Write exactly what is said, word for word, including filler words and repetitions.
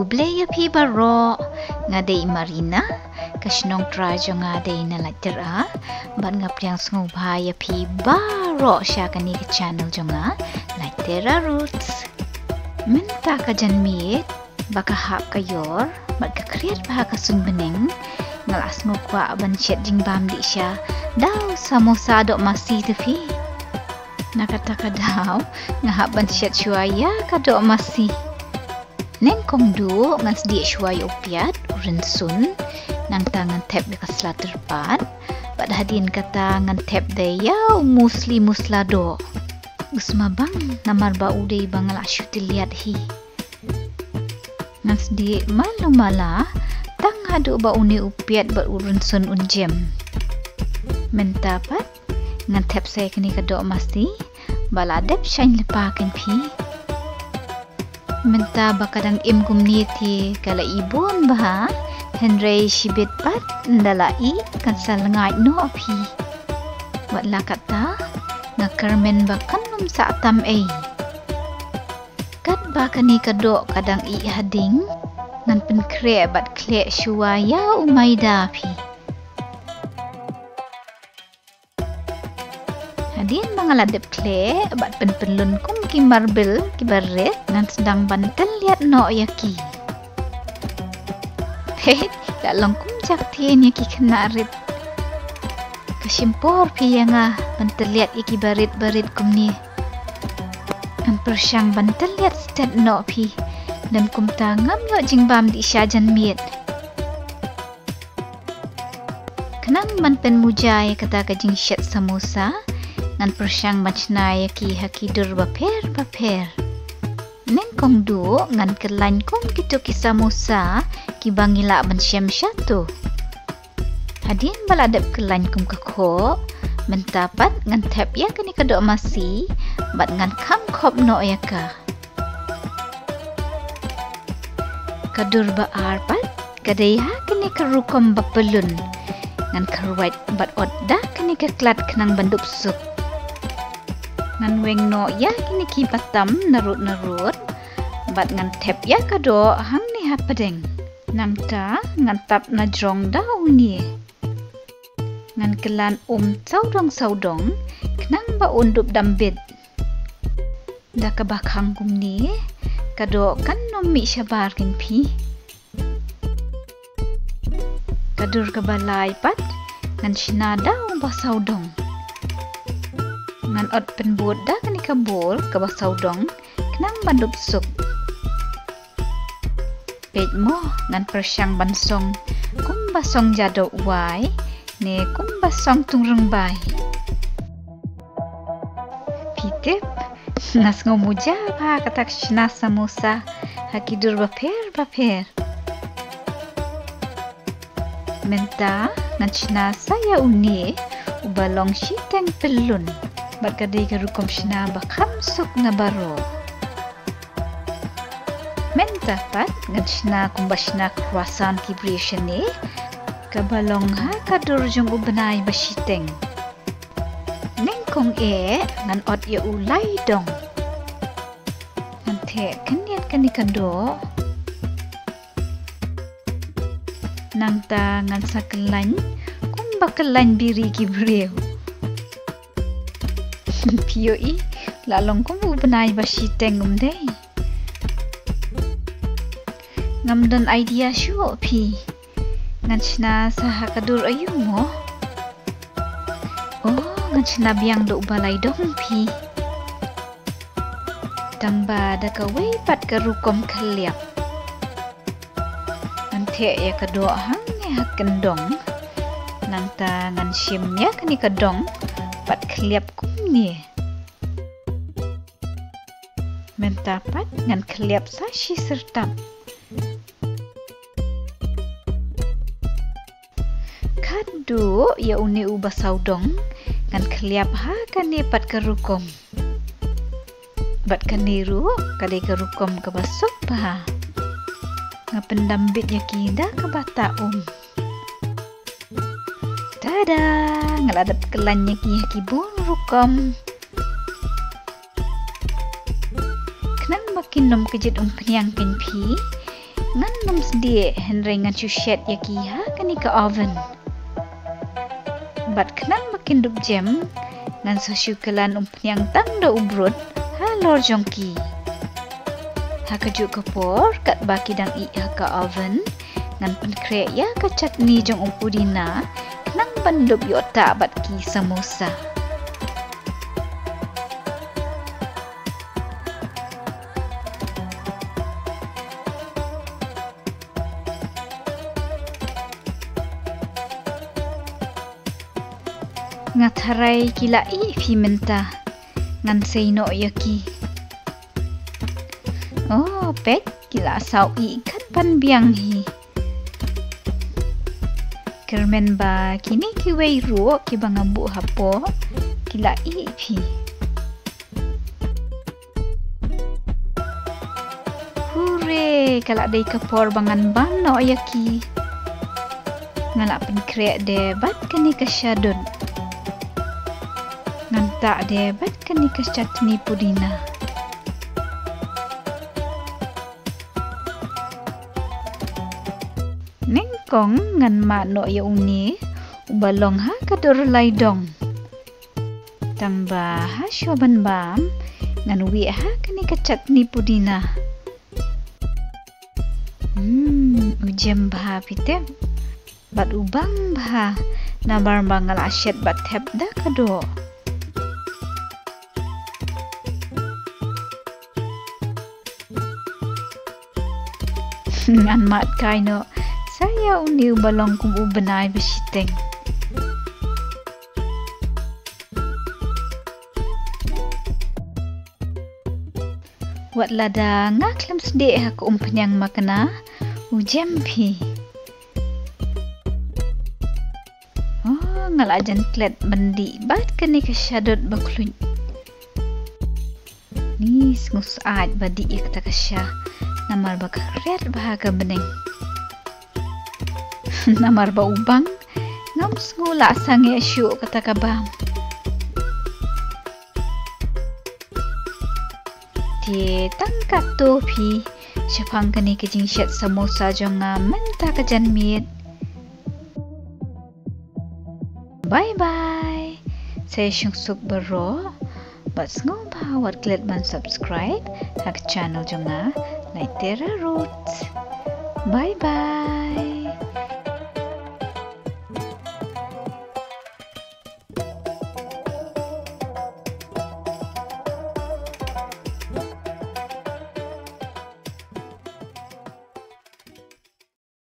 Khublei ïa phi baroh, nga dei Marina, ka shnong trai jong nga dei na Laityra, bad nga pdiang sngewbha ïa phi baroh sha kane ka channel jong nga, Laityra Roots. Mynta ka janmiet ba ka hap ka ïor bad ka khriat bha ka suiñ bneng, nga la sngewkwah ban shet jingbam dih sha da u samosa doh masi te phi. Na kata ka daw nga hap ban shet shuwa ïa ka doh masi. Nyngkong duh ngan sdieh shuwa ïa u piat, u rynsun, nangta ngan thep ïa ka sla tyrpad, bad hadien kata ngan thep de ïa u musli musla doh. U sma bang namar ba u dei ba nga la shu tylliat hi. Ngan sdieh malu mala tang haduh ba une u piat bad u rynsun un jem. Mynta pat ngan thep sa ïa kane ka doh masi ba la dep shaiñ lypa kein phi. Mynta ba ka dang im kumne te ka la i bun bha, hynrei shibit pat ynda la i kan sa lngaid noh phi. Wat la katta nga kyrmen ba kan ym sah tam ei. Katba kane ka doh ka dang ih ha ding, ngan pynkhreh bad khleh shuwa ïa u maida phi. Hadien ba nga la dep khleh bad pynpynlun kum ki marbil kiba rit, ngan sdang ban tylliat noh ïa ki. Hei, la long kum jaktien ïa ki khynnah rit. Ka shim por phi ïa nga ban tylliat ïa ki barit barit kumne. Ngan pyrshang ban tylliat stet noh phi. Lym kumta ngam ïoh jingbam dih sha janmiet. Khnang ban pynmuja ïa kata ka jingshet samosa, ngan pyrshang ban shna ïa ki ha ki dur bapher bapher. Nyngkong duh ngan kyllaiñ kum kito ki samosa kiba ngi lah ban shem shato. Hadien ba la dep kyllaiñ kum ka khoh, mynta pat ngan thep ïa kane ka doh masi bad ngan kham khop noh ïa ka. Ka dur ba ar pat ka dei ha kane ka rukom ba pyllun. Ngan kyrwait bad ot da kane ka klat khnang ban dup suk. Ngan weng noh ïa kine ki batam narud narud bad ngan thep ïa ka doh hangne ha pdeng. Nangta ngan tap na jrong da une. Ngan kyllan um sawdong sawdong khnang ba un dup dam bit. Da kaba khang kumne ka doh kan ym mih shabar kein phi. Ka dur kaba lai pat ngan shna da uba sawdong. Ngan ot pynbud da kane ka bol kaba sawdong khnang ban dup suk. Peit mo, ngan pyrshang ban song kumba song jadoh wai ne kumba song tungrung bai. Phi tip, nga sngew muja bha kata ka shna samosa ha ki dur bapher bapher. Mynta ngan shna sa ïa une uba long shiteng pyllun bad ka dei ka rukom shna ba kham suk na baroh. Mynta pat ngan shna kumba shna croissant ki briew shane kaba long ha ka dur jong u bnai ba shiteng. Nyngkong eh ngan ot ïa u lai dong. Ngan theh khyndiat kane ka doh. Nangta ngan sa kyllaiñ kumba kyllaiñ biri ki briew. Phi ïohi, la long kum u bnai ba shiteng um dei. Ngam don idea shuh phi. Ngan shna sa ha ka dur aïu mo? Oh, ngan shna biang da uba lai dong phi. Tangba da kawei pat ka rukom khylliap. Ngan theh ïa ka doh hangne ha kyndong. Nangta ngan shim ïa kane ka dong bad khylliap kumne. Mynta pat ngan khylliap sa shi syrtap. Khadduh ïa une uba sawdong ngan khylliap ha kane pat ka rukom. Bad kane ruh ka dei ka rukom kaba suk bha. Nga pyndam bit ïa ki da kaba tah um. Tada! Nga la dep kyllaiñ ïa ki ha ki bun rukom. Khnang ba kin ym kjit umphniang kein phi, Ngan ym sdieh hynrei ngan shu shet ïa ki ha kane ka oven. Bad khnang ba kin dup jem, ngan sa shu kylan umphniang tang da u brut halor jong ki. Ha kajuh ka por katba ki dang ih ha ka oven, ngan pynkhreh ïa ka chutney jong u pudina khnang ban dup ïoh tah bad ki samosa. Nga tharai ki la ih phi mynta. Ngan sei noh ïa ki. Oh, peit, ki la saw ih kat ban biang hi. Kyrmen ba kine kiwei ruh kiba nga buh hapoh ki la ih phi. Hure, ka la dei ka por ba ngan bam noh ïa ki. Nga la pynkhreh de bad kane ka shadut. Ngan tah de bad kane ka chutney pudina. Nyngkong ngan mad noh ïa une uba long ha ka dur laidong. Tang ba ha shuwa ban bam, ngan wieh ha kane ka chutney pudina. Hmm, u jem bha phi tip. Bad u bang bha, namar ba nga la shet bad thep da ka doh. Ngan mad kai noh sa ïa une uba long kum u bnai ba shiteng. Wat lada nga khlem sdieh ha ka umphniang makna, u jem phi. Oh, nga la jan klet ban dih bad kane ka shadut ba khluit. Ni sngew syaid ba dih ïa kata ka sha, namar ba ka riat bha ka bneng. Namar ba u bang, ngam sngew la sangeh shuh kata ka bam. Te tang katto phi, shaphang kane ka jingshet samosa jong nga mynta ka janmiet. Bye bye. Sa ïashongsuk baroh. Bad sngewbha wat klet ban subscribe ha ka channel jong nga, Naitera Roots. Bye bye.